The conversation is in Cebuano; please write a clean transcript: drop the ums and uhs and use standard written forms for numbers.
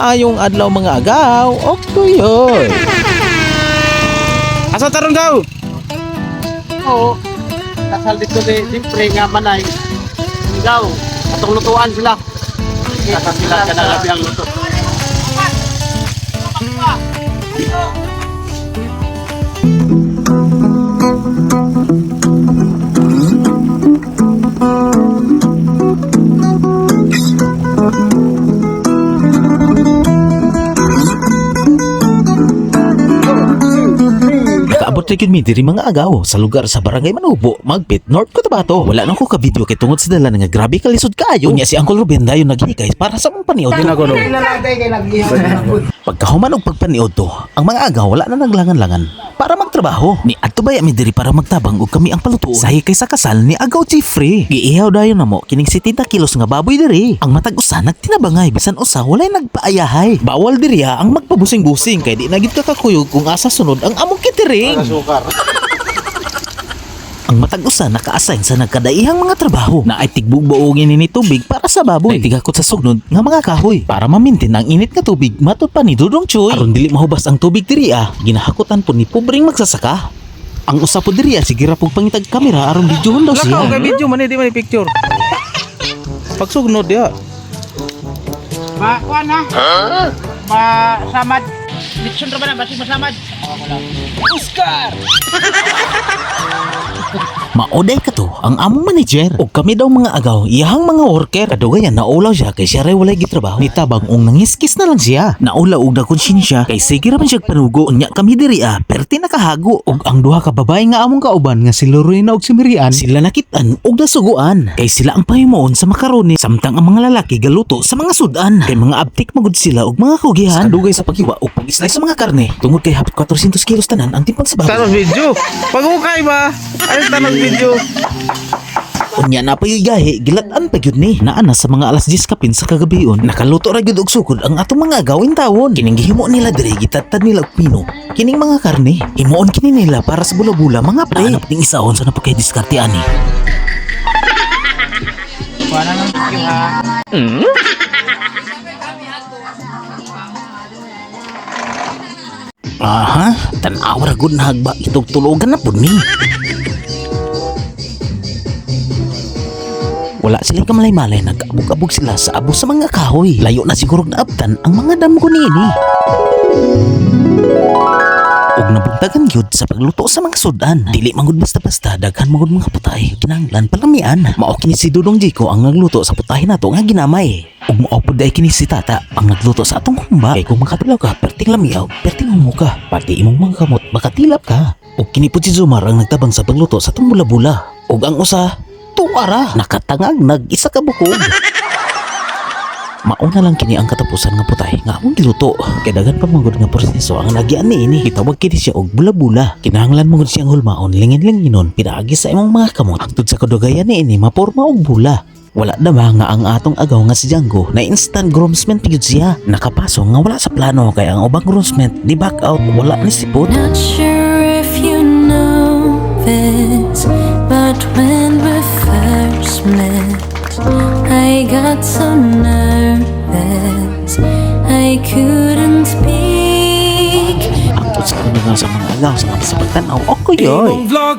Maayong adlaw, mga agaw. Oktoyoy. Asa taron daw? Oo. Kasal dito di, siyempre nga manay. Ikaw, atong lutuan sila. Kasal sila ka na labi ang luto. Nakaabot na gyud mi diri, mga agaw, sa lugar sa Barangay Manubo, Magpit, North Cotabato. Wala na ko ka video kay tungod sa dala nga grabe kalisod kaayo. Unya si Uncle Ruben dayon naghikay para sa mong paniod. Pagkahuman og pagpaniod to, ang mga agaw wala na naglangan-langan para magtrabaho. Ni adto baya mi diri para magtabang og kami ang palutuon. Sahi kay sa kasal ni Agaw Jeffrey. Giihaw dayon namo kining 70 kilos nga baboy diri. Ang matag usa nagtinabangay, bisan usa walay nagpaayahay. Bawal diri ha ang magpabusing-busing kay di na gid ka kakuyog kung asa sunod ang among catering. Sukar. Ang matag usa naka-assign sa nagkadaihang mga trabaho na ay tigbugbuogin ni tubig para sa baboy. Ay tigakot sa sugnod nga mga kahoy para mamintin ang init nga tubig matud pa ni Dudong Choy. Aron dili mahubas ang tubig diri ah, ginahakutan po ni pobreng magsasaka. Ang usa po diri ah, sige ra pug pangitag kamera aron videohon daw siya. Lakaw kay video man eh, di man picture. Pagsugnod diha. Ma, kuan ha? Ma, samad. Litson ra ba na? Basig masamad. Maoday ka to ang among manager. Og kami daw, mga agaw, iyahang mga worker. Kadugayan naulaw siya kay siya ray walay gitrabaho. Nitabang ong nangiskis na lang siya. Naulaw og nakonsensya kay sige ra man siya panugo, unya kami diri ah, perti nakahago. Og ang duha ka babae nga among kauban nga si Lorena og si Mirian, sila nakitaan og nasuguan. Kay sila ang pahimuon sa makaroni samtang ang mga lalaki galuto sa mga sudan. Kay mga abtik magud sila og mga kugihan. Sa dugay sa paghiwa og pag-slice sa mga karne. Tungod kay hapit 400 kilos tanan ang timpang sa baboy. Tanos video. Pag-ukay ba? Ay tanos video. Unya na pa yung gahi, gilatan pa gyud ni. Naa na sa mga alas 10 kapin sa kagabion, nakaluto ra gyud og sukod ang atong mga gawin tawon. Kining gihimo nila diri, gitatad nila og pino. Kining mga karne, himuon kini nila para sa bula-bula, mga pre. Naanap ning isaon sa napakay diskarte ani. Kuan na ng video ha. Aha, tan-aw ra gud na hagba itog tulogan na pud ni. Wala sila kamalay-malay, nag-abog-abog sila sa abo sa mga kahoy. Layo na siguro naabtan ang mga damgo niini. Ug nabuntagan gyud sa pagluto sa mga sudan. Dili man gud basta-basta, daghan man gud mga putahe. Kinahanglan palamian. Mao kini si Dudong Jiko ang nagluto sa putahe nato nga ginamay. Ug mao pud ay kini si Tata ang nagluto sa atong humba. Kay kung makatilaw ka, perting lamiaw, perting humo ka. Pati imong mga kamot makatilap ka. Ug kini pud si Zumar ang nagtabang sa pagluto sa atong bula-bula. Ug ang usa, tuara, nakatangag nag isa ka bukog. Mauna lang kini ang katapusan nga putay nga among giluto. Kay daghan pa man gud nga proseso ang nagian niini. Gitawag kini siya og bula-bula. Kinahanglan mo gud siyang hulmaon, lingin-linginon pinaagi sa imong mga kamot. Hangtod sa kadugayan niini maporma og bula. Wala dama nga ang atong agaw nga si Django na instant groomsman pa gyud siya. Nakapaso nga wala sa plano kay ang ubang groomsman ni back out, wala ni sipot. Not sure if you know this, but when we first met, I got so nervous I couldn't speak. Hangtod sa kadugayan sa mga agaw sa mga sa pagtan-aw, okay yoy. Vlog.